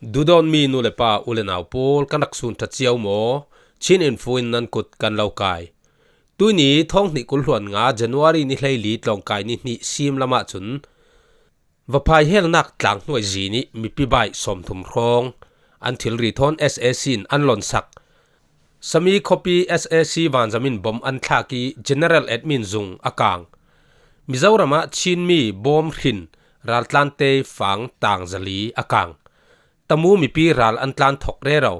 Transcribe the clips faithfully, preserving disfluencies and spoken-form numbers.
Duhdawtmi nu le pa, u le nau pawl, kan rak sun ṭha cio maw? Chin Info in nan kut kan lo kai. Tuini thawng hnih kul hluan nga January ni hleili tlawngkai ni hnih sim lamah cun vaphai helnak tlanghnuai zin ih mipi baih sawmthum hrawng an thilri thawn S A C in an lonsak. Sami khuapi S A C vanzam in bom an thlak ih General Admin zung a kang. Mizoram ah Chinmi bawm hrin raltlante fang tangzali a kang. Tamu mipi ral an tlan thawk rero.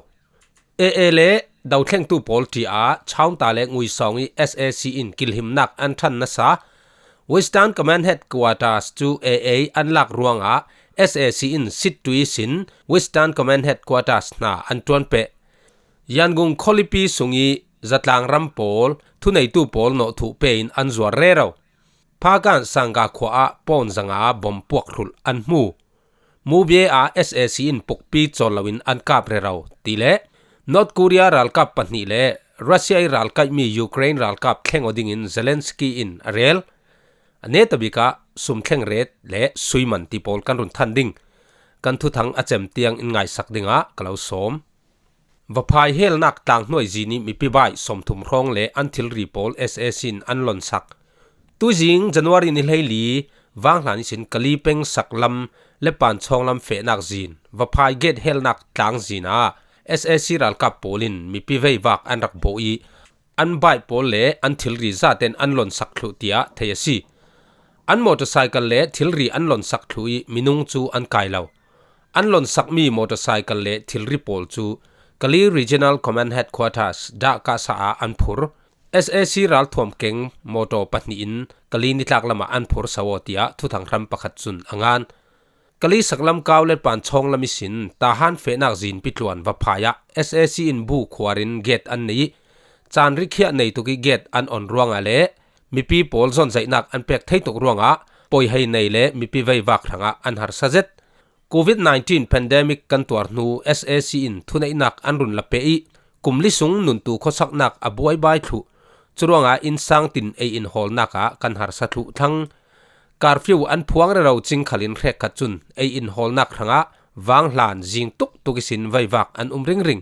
A A le dothlengtu pawl ṭi ah Chaungta le Nguisawng ih S A C in kilhimnak an ṭhan nasa. Western Command Headquarters cu A A an lak ruangah S A C in sittui sin Western Command Headquarters hna an ṭuanpeh. Yangon khualipi sungih zatlang ram pawl thuneitu pawl nawhthuh pe in an zuar rero. Phakan Sangga khua ah pawn zanga bom puak hrulh an hmu. Mubie ah S A C in pukpi cawl loin an kap rero ti le North Korea ralkap pahnih le Russia ih ralkaihmi Ukraine ralkap thleng aw dingin Zelensky in a rel. A netabik ah sum thleng ret le sui man ti pawl kan run than ding. Kan thuthang a cem tiang in ngaisak dingah ka lo sawm. Vaphai helnak tlanghnuai zin ih mipi baih sawmthum hrawng le an thilri pawl S A C in an lonsak. Tuizing January ni hleili vanghlan ihsin Kali peng saklam le panchawng lam fehnak zin vaphai gate helnak tlang zin ah S A C ralkap pawl in mipi veivak an rak bawh ih an baih pawl le an thilri zaten an lonsak thluh tiah thei a si. An motorcycle le thilri an lonsak thluh ih minung cu an kai lo. An lonsakmi motorcycle le thilri pawl cu Kali Regional Command Headquarters dahkasa ah an phur. S A C ralthuam keng motor pahnih in Kali nitlak lamah an phur so aw tiah thuthang hram pakhat cun a ngan. Kali saklam kau le panchawng lam ihsin Tahan fehnak zin pitluan vaphai ah S A C in bu khuarin gate an nei ih caan rikhiah nei tuk ih gate an on ruangah le mipi pawl zonzaihnak an pek thei tuk ruangah poihei nei le mipi veivak hrangah an harsa zet. Covid nineteen pandemic kan tuar hnu S A C in thuneihnak an run la peh ih kum li sung nuntu khuasaknak a buaibai thluh. Curuangah innsang tin ei inhawlnak ah kan harsa thluh thlang. Curfew an phuang rero cing khalin hrekkhat cun ei inhawlnak hrangah vanghlan zing tuktuk ihsin veivak an um ringring.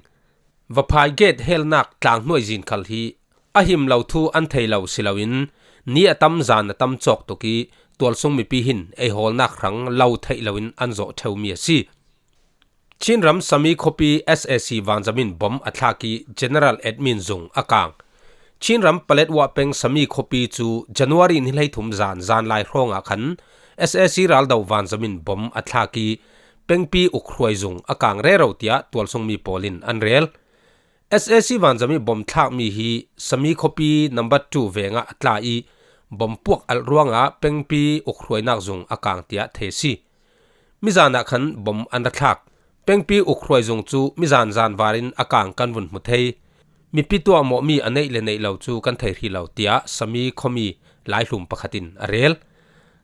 Vaphai gate helnak tlanghnuai zin khal hi a him lo thu an thei lo si loin ni a tam zan a tam cawk tuk ih tualsung mipi hin ei hawlnak hrang lo theih loin an zawh ṭheumi a si. Chinram Sami khuapi S A C vanzam in bom a thlak ih General Admin zung a kang. Chinram Paletwa peng Sami khuapi cu January ni hleithum zan zanlai hrawngah khan S A C raldo vanzam in bom a thlak ih pengpi ukhruai zung a kang rero tiah tualsungmi pawl in an rel. S A C vanzam ih bom thlakmi hi Sami khuapi number two vengah a tla ih bom puak alh ruangah pengpi ukhruainak zung a kang tiah thei a si. Mizan ah khan bom an ra thlak. Pengpi ukhruai zung cu mizan zanvar in a kang kan vun hmu thei. Mipi tuahmawh mi a neih le neih lo cu kan thei hrih lo, tiah Sami khuami laihlum pakhat in a rel.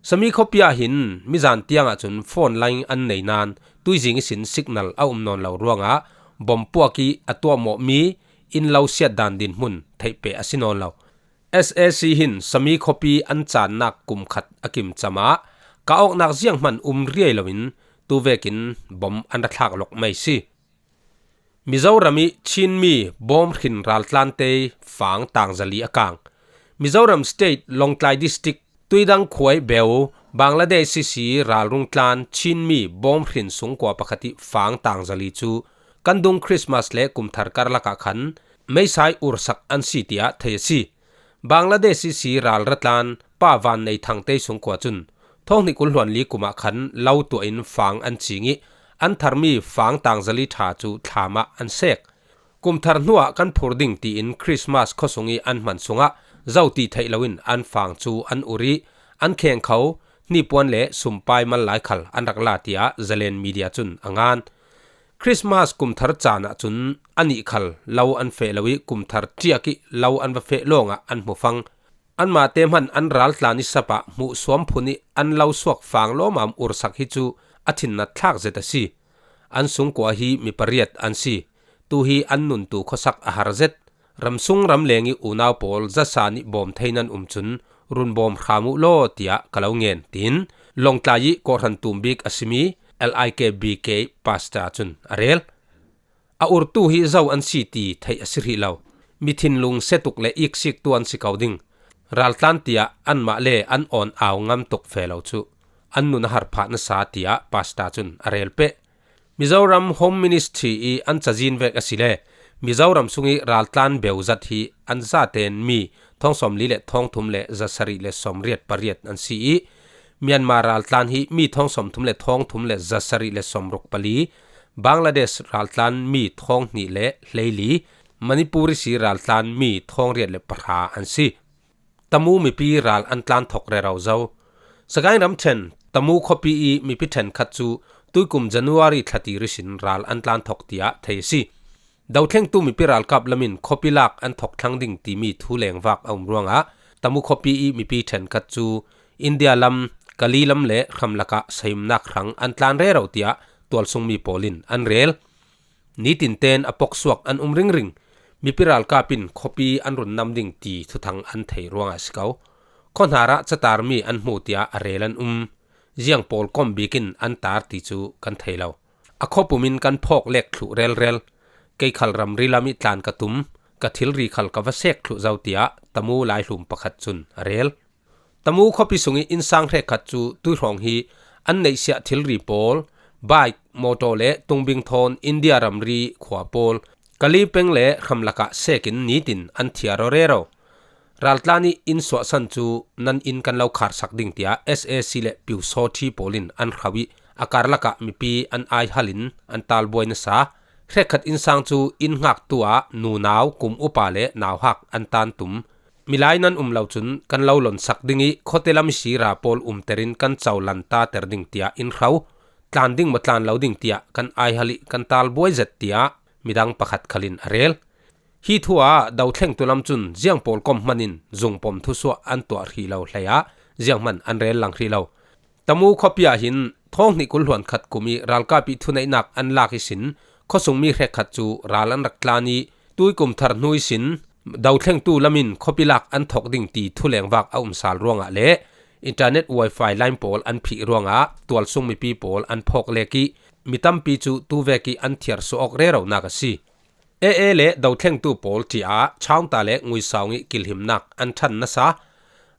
Sami khuapi ah hin mizan tiang ahcun phone line an nei nain tuizing ihsin signal a um nawn lo ruangah bom puak ih a tuahmawh mi inn lo siat dan dinhmun theih peh a si nawn lo. S A C hin Sami khuapi an cannak kum khat a kimcam ah kah awknak zianghman um riai loin tu vekin bom an ra thlak lawk mai si. Mizoram ih Chinmi bawm hrin raltlante fang tangzali a kang. Mizoram State Lawngtlai District Tuidang khuai beu Bangladesh ihsi ralrung tlan Chinmi bawm hrin sungkua pakhat ih fang tangzali cu kan dung Christmas le kumthar karlak ah khan meisai ursak an si tiah thei a si. Bangladesh ihsi ralra tlan Pa Van Nei Thangte sungkua cun thawng hnih kul hluan li kum ah khan lo tuah in fang an cing ih an tharmi fang tangzali ṭha cu thlam ah an sek. Kumthar hnuah kan phur ding tiin Christmas khuasung ih an hman sungah zo ti theih loin an fang cu an ur ih an kheng kho, hnipuan le sumpai mal lai khal an rak la, tiah Zalen Media cun a ngan. Christmas kumthar caan ahcun anih khal lo an feh lo ih kumthar ṭiak ih lo an va feh lawngah an hmufang. Anmahte hman an raltlan ih sap ah hmuhsuam phun ih an lo suak fang lawmam ursak hi cu a ṭhinnat thlak zet a si. An sungkua hi mi pariat an si. Tu hi an nuntu khuasak a har zet. Ramsung ramleng ih unau pawl zasa nih bawm thei nan um cun run bawm hram uh law, tiah ka lo ngen, tiin Lawngtlai ih kawhhran tum bik a simi L I K B K pastor cun a rel. A urtu hi zo an si ti theih a si hrih lo. Mi thinlung setuk le iksiktu an si ko ding. Raltlan tiah anmah le an awn au ngam tuk ve lo cu an nun a har phah nasa, tiah pastor cun a rel peh. Mizoram Home Ministry i an cazin vek a si le Mizoram sung i raltlan beu zat hi an zaten mi thong sawmli le thong thum le zasarih le sawmriat pariat an si i Myanmar raltlan hi mi thong sawmthum le thong thum le zasarih le sawmruk pali, Bangladesh raltlan mi thong hnih le hleili, Manipur ihsi raltlan mi thong riat le pahra an si. Tamu mipi ral an tlan thok rero zo. Sagaing ramṭhen Tamu khuapi i mipi ṭhenkhat cu tuikum January thlatir ihsin ral an tlan thok tiah thei a si. Dothlengtu mipi ralkap lamin khuapi lak an thok thlang ding timi thu lengvak a um ruangah Tamu khuapi i mipi ṭhenkhat cu India lam, Kali lam le hramlakah saimnak hrang an tlan rero tiah tualsungmi pawl in an rel. Nitin ten a poksuak an um ringring. Mipi ralkap in khuapi an run nam ding ti thuthang an thei ruangah a si ko. Khuahnar ah catarmi an hmu tiah a rel an um. Ziang pawl kom bik in an tar ti cu kan thei lo. A khuapum in kan phawk lek thluh relrel. Kei khal ramri lam i tlan ka tum, ka thilri khal ka va sek thluh zo, tiah Tamu laihlum pakhat cun a rel. Tamu khuapi sung i innsang hrekkhat cu tuihrawng hi an neihsiah thilri pawl, bike, motor le tungbing thawn India ramri khua pawl, Kali peng le hramlakah sekin nitin an thiar aw rero. Raltlan i inn suahsan cu nan inn kan lo kharsak ding tiah S A C le Pyusawṭhi pawl in an hrauh i a karlakah mipi an aihal in an talbuai nasa. Hrekkhat innsang cu inn hngaktu ah nunau, kum upa le nauhak an tan tum. Milai nan um lo cun kan lo lonsak ding i khuate lam i sira pawl umter in kan co lanta ter ding tiah in hro. Tlan ding maw tlan lo ding tiah kan aihal i kan talbuai zet, tiah midang pakhat khal in a rel. Hi thu ah dothlengtu lam cun ziang pawl kom hman in zungpom thusuah an tuah hrih lo hlei ah zianghman an rel lang hrih lo. Tamu khuapi ah hin thawng hnih kul hluan khat kum i ralkap i thuneihnak an lak ihsin khuasungmi hrekkhat cu ral an rak tlan i tuikum thar hnu ihsin dothlengtu lamin khuapi lak an thok ding ti thulengvak a um sal ruangah le internet wifi line pawl an phih ruangah tualsung mipi pawl an phawk lek i mi tampi cu tuvek i an thiar suah awk reronak a si. A A le dothlengtu pawl ṭiah Chaungta le Nguisawng i kilhimnak an ṭhan nasa.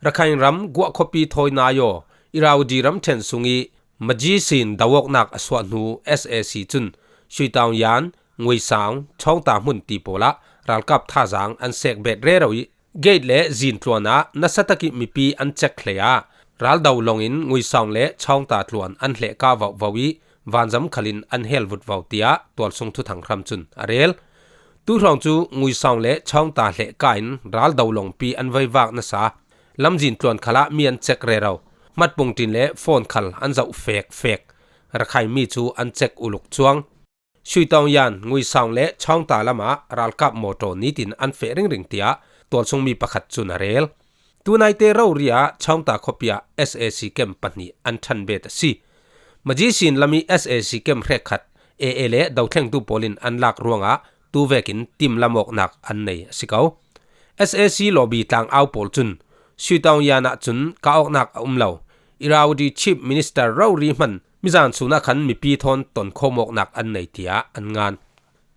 Rakhine ram Guah khuapi thawi nai aw Irrawaddy ramṭhen sung i Majisin do awknak a suah hnu S A C cun Shuitaung Yan, Nguisawng, Chaungta hmun ti pawl ah ralkap thazaang an sek bet rero i gate le zin tluan ah nasa tak i mipi an cek hlei ah ral do lawng in Nguisawng le Chaungta tluan an hlehkah vauhvau i vanzam khal in an hel vutvo, tiah tualsung thuthang hram cun a rel. Tuihrawng cu Nguisawng le Chaungta hlehkah in ral do lawngpi an veivak nasa. Lamzin tluan khal ah mi an cek rero. Hmatpung ṭin le phone khal an zoh fek fek. Rakhine mi cu an cek uluk cuang. Shuitaung Yan, Nguisawng le Chaungta lam ah ralkap mawṭaw nitin an feh ringring, tiah tualsungmi pakhat cun a rel. Tunaite rori ah Chaungta khuapi ah S A C camp pahnih an ṭhan bet a si. Majisin lam i S A C camp hrekkhat A A le dothlengtu pawl in an lak ruangah tuvekin timlam awknak an nei a si ko. S A C lobby tlangau pawl cun Shuitaung Yan ah cun kah awknak a um lo. Irrawaddy Chief Minister rori hman mizan sun ah khan mipi thawn tonkhawm awknak an nei, tiah an ngan.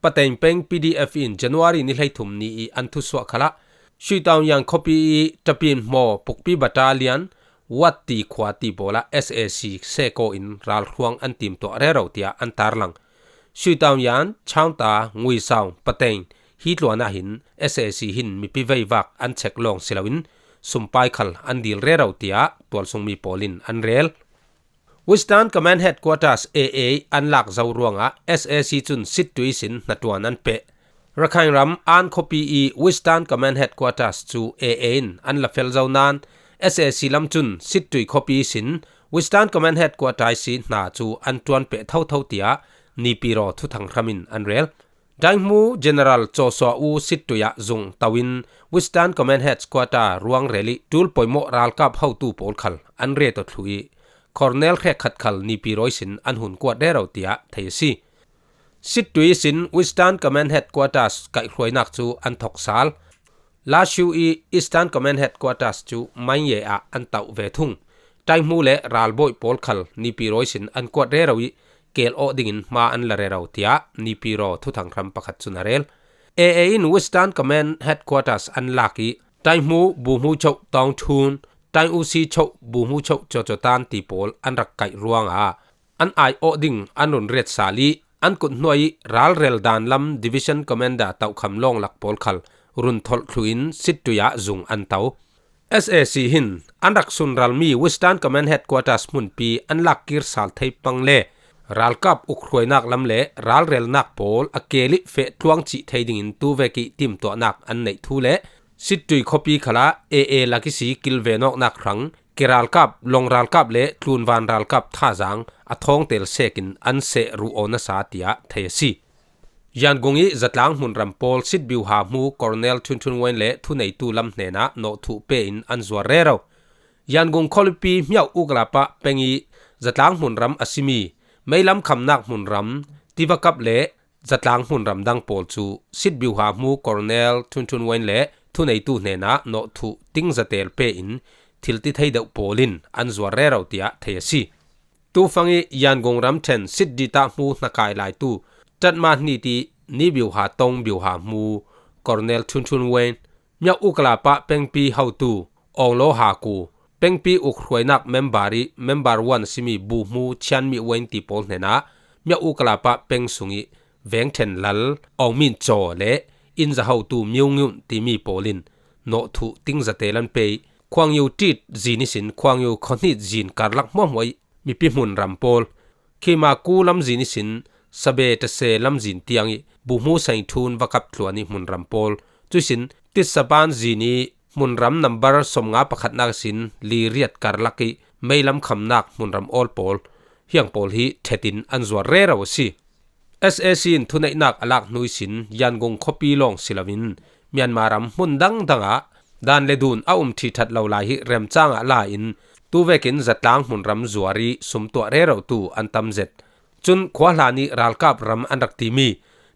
Pateng peng P D F in January ni hleithum ni i an thusuah khal ah Shuitaung Yan khuapi i Ṭapin Hmaw Pukpi Battalion, Wat ti khua ti pawl ah S A C seko in ralhruang an timtuah rero, tiah an tarlang. Shuitaung Yan, Chaungta, Nguisawng, Pateng hi tluan ah hin S A C hin mipi veivak an cek lawng si loin sumpai khal an dil rero, tiah tualsungmi pawl in an rel. Western Command Headquarters, A A, an lak zo ruangah S A C cun sittui ihsin hnaṭuan an peh. Rakhine ram An khuapi i Western Command Headquarters cu A A in an la fel zo nain S A C lam cun sittui khuapi ihsin Western Command Headquarters i hna cu an ṭuan peh thotho, tiah Nipiraw thuthang hram in an rel. Daihmu General Cawsua U sittui ah zung to in Western Command Headquarter ruang rel i ṭul poimawh ralkap hotu pawl khal an ret aw thluh i Colonel hrekkhat khal Nipiraw ihsin an hun kuat rero, tiah thei a si. Sittui ihsin Western Command Headquarters kaihhruainak cu an thok sal. Lashu i Eastern Command Headquarters cu Manye ah an tauh ve thung. Daihmu le ralbawi pawl khal Nipiraw ihsin an kuat rero i kel awh dingin hma an la rero, tiah Nipiro thuthang hram pakhat cun a rel. A A in Western Command Headquarters an lak ih, taihmu buhmu choh Tawng Thun, taih usi choh buhmu choh Cocotan ti pawl an rak kaih ruangah an ai awh ding an run riat sal ih, an kut hnuai ih ralrel dan lam Division Commander tohkham lawnglak pawl khal run tholh thluh in sittui ah zung an to. S A C hin an rak sunralmi Western Command Headquarters hmunpi an lakkir sal thei pang le ralkap ukhruainak lam le ralrelnak pawl a kel ih feh tluang cih thei dingin tuvek ih timtuahnak an neih thu le sittui khawpi khalah A A lak ihsi kilven awknak hrang, keralkap, longralkap le tlunvan ralkap thazang a thawngtel sekin an seh ruh aw nasa, tiah thei a si. Yangon ih zatlang hmunram pawl sitbiuha hmu Colonel Thun Thun Wayne le thuneitu lam hnenah nawhthuh pe in an zuar rero. Yangon khualipi Myauk Uklapa peng ih zatlang hmunram a simi meilam khamnak hmunram Tivakap le zatlang hmunram dang pawl cu sitbiuha hmu Colonel Thun Thun Wayne le thuneitu hnenah nawhthuh tingzatel pe in thilti thei deuh pawl in an zuar rero, tiah thei a si. Tufang ih Yangon ramṭhen sitditah hmu hnakai laitu Ṭatma hnit ih nibiuha tongbiuha hmu Colonel Thun Thun Wayne, Myauk Uklapa pengpi hotu Awnglo Haku, pengpi ukhruainak member ih member one a simi buhmu Chianmi Wayne ti pawl hnenah Myauk Uklapa peng sungih vengṭhen lal Awng Min Caw le innza hotu Myo Ngyun timi pawl in nawhthuh tingzatel an pe ih Khuangyu Tit zin ihsin Khuangyu khuahnit zin karlak hmuahhmuah ih mipi hmunram pawl, Khimaku lamzin ihsin Sabe Tase lamzin tiang ih buhmu Saingthun va kap thluan ih hmunram pawl, cuihsin Titsaban zin ih hmunram nambar sawmnga pakhatnak ihsin Liriat karlak ih meilam khamnak hmunram awl pawl, hiang pawl hi ṭhetin an zuar rero a si. S A C in thuneihnak a lak hnu ihsin Yangon khuapi lawng si loin Myanmar ram hmun dangdang ah dan le dun a um ṭhi ṭhat lo lai hi remcang ah la in tuvekin zatlang hmunram zuar ih sumtuah rerotu an tam zet. Cun khuahlan ih ralkap ram an rak timi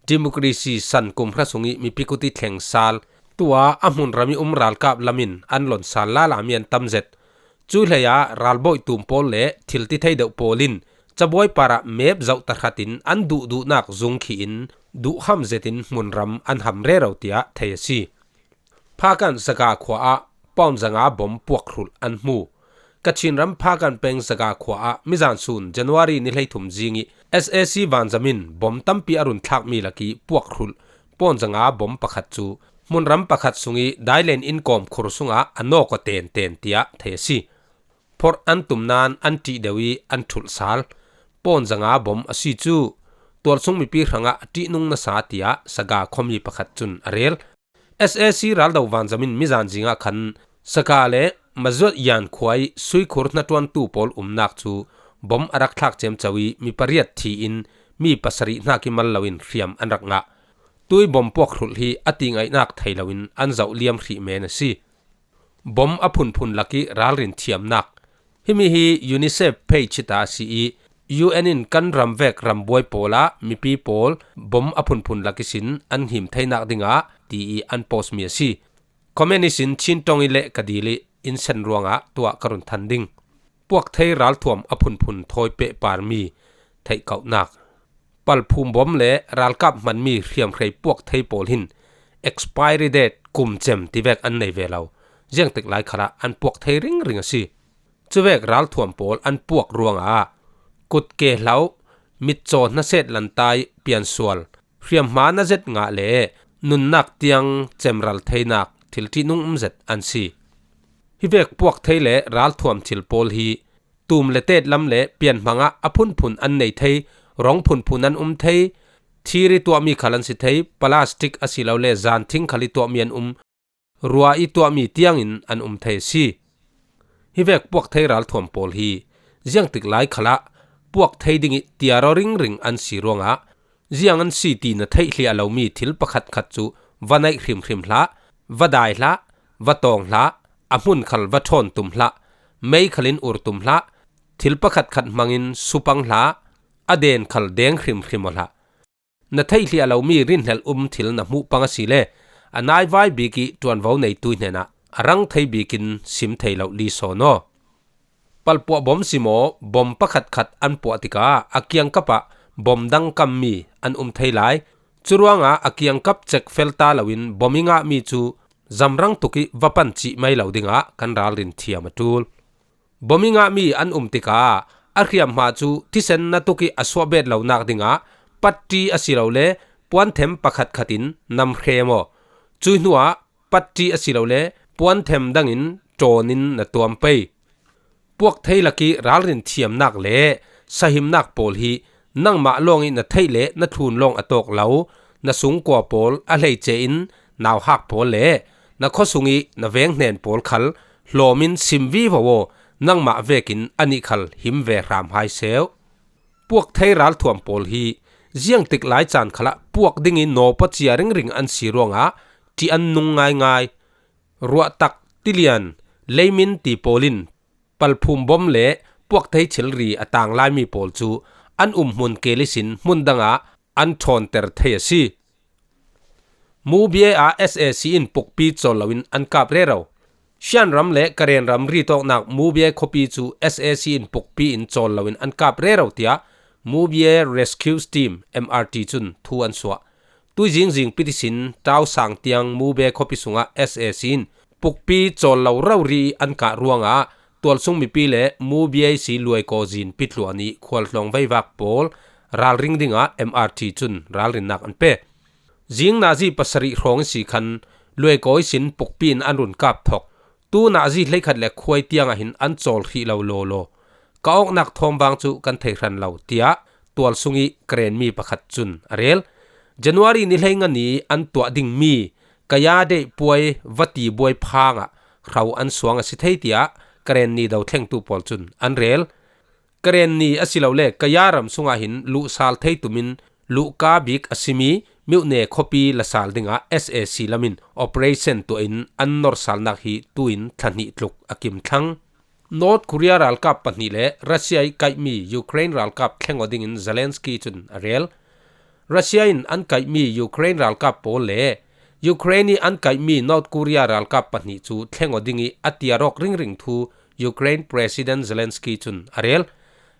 democracy san kum hra sungih mipi kut ih thleng sal, tu ah a hmunram ih um ralkap lam in an lon sal lalami an tam zet. Cu hleiah ralbawi tum pawl le thilti thei deuh pawl in cabuai parah mep zoh tahratin an duhduhnak zung khi in duhham zetin hmunram an ham rero, tiah thei a si. Phakan Zaga khua ah pawn zanga bom puakhrulh an hmu. Kachin ram Phakan peng Zaga khua ah mizan sun January ni hleithum zing ih S A C vanzam in bom tampi a run thlakmi lakih puakhrulh pawn zanga bom pakhat cu hmunram pakhat sungih Dailen innkawm khur sungah a nawk aw tenten, tiah thei a si. Phorh an tum nain an ṭih deuh ih an ṭhulh sal. Pawn zanga bom a si cu tualsung mipi hrangah a ṭihnung nasa, tiah Saga khuami pakhat cun a rel. S A C raldo vanzam in mizan zingah khan Saga le Mazuat Yan khua ih suikhur hnaṭuantu pawl umnak cu bom a rak thlak ciamco ih mi pariat thi in mi pasarih hnak ih mal loin hriam an rak ngah. Tui bom puakhrulh hi a tingaihnak thei loin an zoh liam hrih men a si. Bom a phunphun lakih ralrin thiamnak. Himi hi UNICEF page hita a si ih U N in kan ramvek rambuai pawl ah mipi pawl bom a phunphun lak ihsin an him theinak dingah ti ih an post mi a si. Comment ihsin Chin ṭong ih leh ka dil ih in sen ruangah tuah ka run than ding. Puakthei ralthuam a phunphun thawi pehparmi theihkauhnak. Palphum bom le ralkap hmanmi hriamhrei puakthei pawl hin expiry date kum cem tivek an nei ve lo. Ziangtik lai khalah an puak thei ringring a si. Cuvek ralthuam pawl an puak ruangah kutke hlo, mitcaw hnaset lanta ih piansual, hriamhma na zet ngah le nunnak tiang cemral theinak thilṭihnung um zet an si. Hivek puakthei le ralthuam thil pawl hi tum le tet lam le pianhmang ah a phunphun an nei thei, rong phunphun an um thei, thir ih tuahmi khal an si thei, plastic asilole zanthing khal ih tuahmi an um, rua ih tuahmi tiangin an um thei a si. Hivek puakthei ralthuam pawl hi ziangtik lai khalah puak thei ding ih tiar aw ringring an si ruangah ziang an si ti na theih hliah lomi thil pakhatkhat cu va naih hrimhrim hlah, va dai hlah, va tawng hlah, a hmun khal va ṭhawn tum hlah, mei khal in ur tum hlah, thil pakhatkhat hmangin supang hlah, a den khal deng hrimhrim aw hlah. Na theih hliah lomi rinhlelh um thil na hmuh pang asile a naivai bik ih ṭuanvo neitu hnenah a rang thei bikin sim thei lo li sawn aw. palpuah bom simaw bom pakhatkhat an puah tikah a kiangkapah bom dang kammi an um thei lai. Curuangah a kiangkap cek felta loin bom i ngahmi cu zamrang tukih va pan cih mai lo dingah kan ralrin thiam a ṭul. Bom i ngahmi an um tikah a hriamhma cu thisen na tukih a suahbet lonak dingah patti asilole puanthem pakhatkhat in nam hre maw? Cui hnuah patti asilole puanthem dangin ṭawnin na tuam pei. Puak thei lakih ralrin thiamnak le sahimnak pawl hi nangmah lawngih na theih le na thlun lawng a tawk lo, na sungkua pawl a hleice in nauhak pawl le na khuasungih na venghnen pawl khal hlawmin sim vivo aw, nangmah vekin anih khal him ve hram hai seuh. Puak thei ralthuam pawl hi ziangtik lai caan khalah puak dingin nawpacia ringring an si ruangah ṭih an nung ngaingai. Ruahtak, tilian, leimin ti pawl in palphum bom le puak thei thilri a tang laimi pawl cu an umhmun kel ihsin hmun dangah an ṭhawnter thei a si. Mubia ah S A C in pukpi cawl loin an kap rero. Shan ram le Karen ram ritawknak Mubia khuapi cu S A C in pukpi in cawl loin an kap rero, tiah Mubia Rescue Team, M R T, cun thu an suah. Tuizing zingpit ihsin Tau Sang tiang Mubia khuapi sungah S A C in pukpi cawl lo rori an kah ruangah tualsung mipi le Mubia ihsi Luaikaw zin pitluan ih khualtlawng veivak pawl ralring dingah M R T cun ralrinnak an pe. Zing nazi pasarih hrawng ihsi khan Luaikaw ihsin pukpi in an run kap thok. Tu nazi hleikhat le khuai tiangah hin an cawl hrih lo lawlaw. Ka awknak thawmvang cu kan thei hran lo, tiah tualsung ih Karen mi pakhat cun a rel. January ni hleinga ni an tuah dingmi Kaya deih puai vati buai phangah hro an suang a si thei, tiah Karen ni dothlengtu pawl cun an rel. Karen ni asilole Kaya ram sungah hin luhsal thei tumin luhka bik a simi Myone khuapi lasal dingah S A C lamin operation tuahin an norsalnak hi tuin thla hnih tluk a kim thlang. North Korea ralkap pahnih le Russia ih kaihmi Ukraine ralkap thleng aw dingin Zelensky cun a rel. Russia in an kaihmi Ukraine ralkap pawl le Ukraine ih an kaihmi North Korea ralkap pahnih cu thleng aw dingih a tiar awk ringring thu Ukraine President Zelensky cun a rel.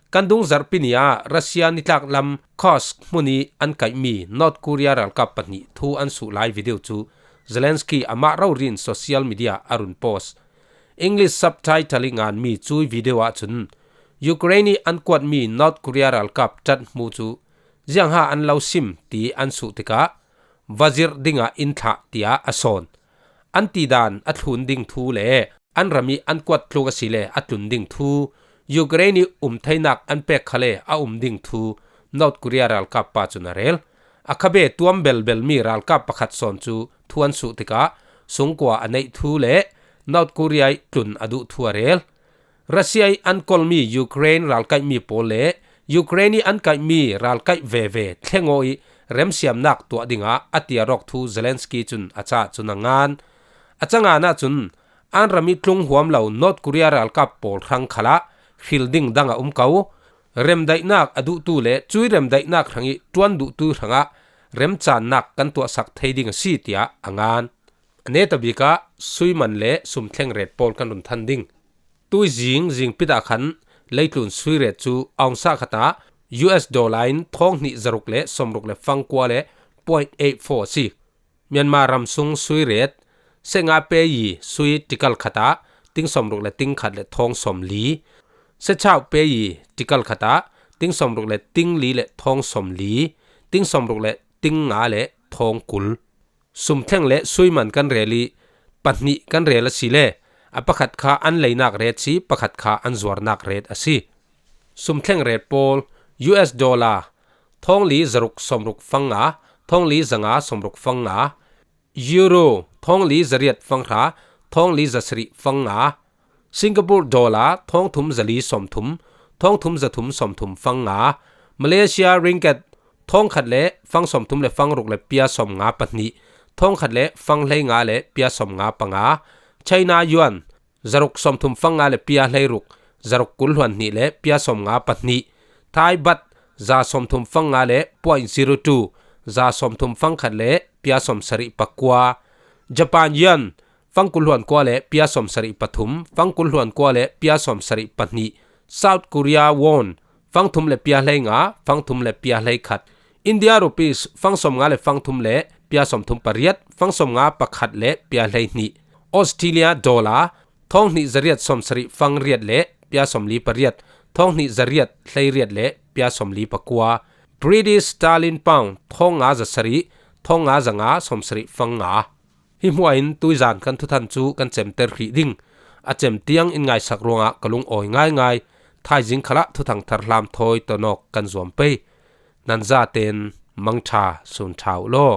Kan dung zarhpi ni ah Russia nitlak lam Kursk hmun ih an kaihmi North Korea ralkap pahnih thu an suh lai video cu Zelensky amah rori in social media a run post. English subtitle ih nganmi cui video ahcun Ukraine ih an kuatmi North Korea ralkap ṭathmu cu ziangha an lo sim ti an suh tikah va zirh dingah in thlah tiah a sawn. An tidan a thlun ding thu le an ram ih an kuat tluk asile a tlun ding thu, Ukraine ih um theinak an pek khale a um ding thu North Korea ralkap pa cun a rel. A khabe tuam belbelmi ralkap pakhat sawn cu thu an suh tikah sungkua a neih thu le North Korea ih tlun a duh thu a rel. Russia ih an kolmi Ukraine ralkaihmi pawl le Ukraine ih an kaihmi ralkaih veve thleng aw ih remsiamnak tuah dingah a tiar awk thu Zelensky cun a caah cun a ngan. A cangan ahcun an ram ih tlung huam lo North Korea ralkap pawl hrang khalah hril ding dang a um ko. Remdaihnak a duhtu le cui remdaihnak hrangih ṭuan duhtu hrangah remcannak kan tuahsak thei ding a si, tiah a ngan. A netabik ah suiman le sumthleng ret pawl kan run than ding. Tuizing zingpit ah khan leitlun sui ret cu aung sah khat ah U S dollar in thawng hnih zaruk le sawmruk le fangkua le point eight four a si. Myanmar ram sung sui ret, se nga peyi sui tikal khat ah ting sawmruk le ting khat le thawng sawmli, se chau peyi tikal khat ah ting sawmruk le ting li le thawng sawmli, ting sawmruk le ting nga le thawng kul. Sumthleng le suiman kan rel ih pahnih kan rel asile a pakhat kha an leinak ret si, pakhat kha an zuarnak ret a si. Sumthleng ret pawl: U S dollar thawng li zaruk sawmruk fang nga, thawng li zanga sawmruk fang nga. Euro thawng li zariat fang hra, thawng li zasarih fang nga. Singapore dollar thawng thum zali sawmthum, thawng thum zathum sawmthum fang nga. Malaysia ringgit thawng khat le fang sawmthum le fang ruk le pia sawm nga pahnih, thawng khat le fang hlei nga le pia sawm nga panga. China yuan zaruk sawmthum fang nga le pia hlei ruk, zaruk kul hluan hnih le pia sawm nga pahnih. Thai baht za sawmthum fang nga le point zero two, za sawmthum fang khat le pia sawm sarih pakua. Japan yen fang kul hluan kua le pia sawmsarih pathum, fang kul hluan kua le pia sawmsarih pahnih. South Korea won, fang thum le pia hlei nga, fang thum le pia hlei khat. India rupees, fang sawmnga le fang thum le pia sawmthum pariat, fang sawmnga pakhat le pia hlei hnih. Australia dollar, thawng hnih zariat sawmsarih fang riat le pia sawmli pariat, thawng hnih zariat hlei riat le pia sawmli pakua. British sterling pound, thawng nga zasarih, thawng nga zanga sawmsarih fang nga. Hi hmuain tuizan kan thuthan cu kan cemter hrih ding. A cem tiang in ngaisak ruangah ka lungawi ngaingai. Thaizing khalah thuthang thar hlam thawi tawnawk kan zuam pei. Nan zaten mangṭha sun ṭha uh law.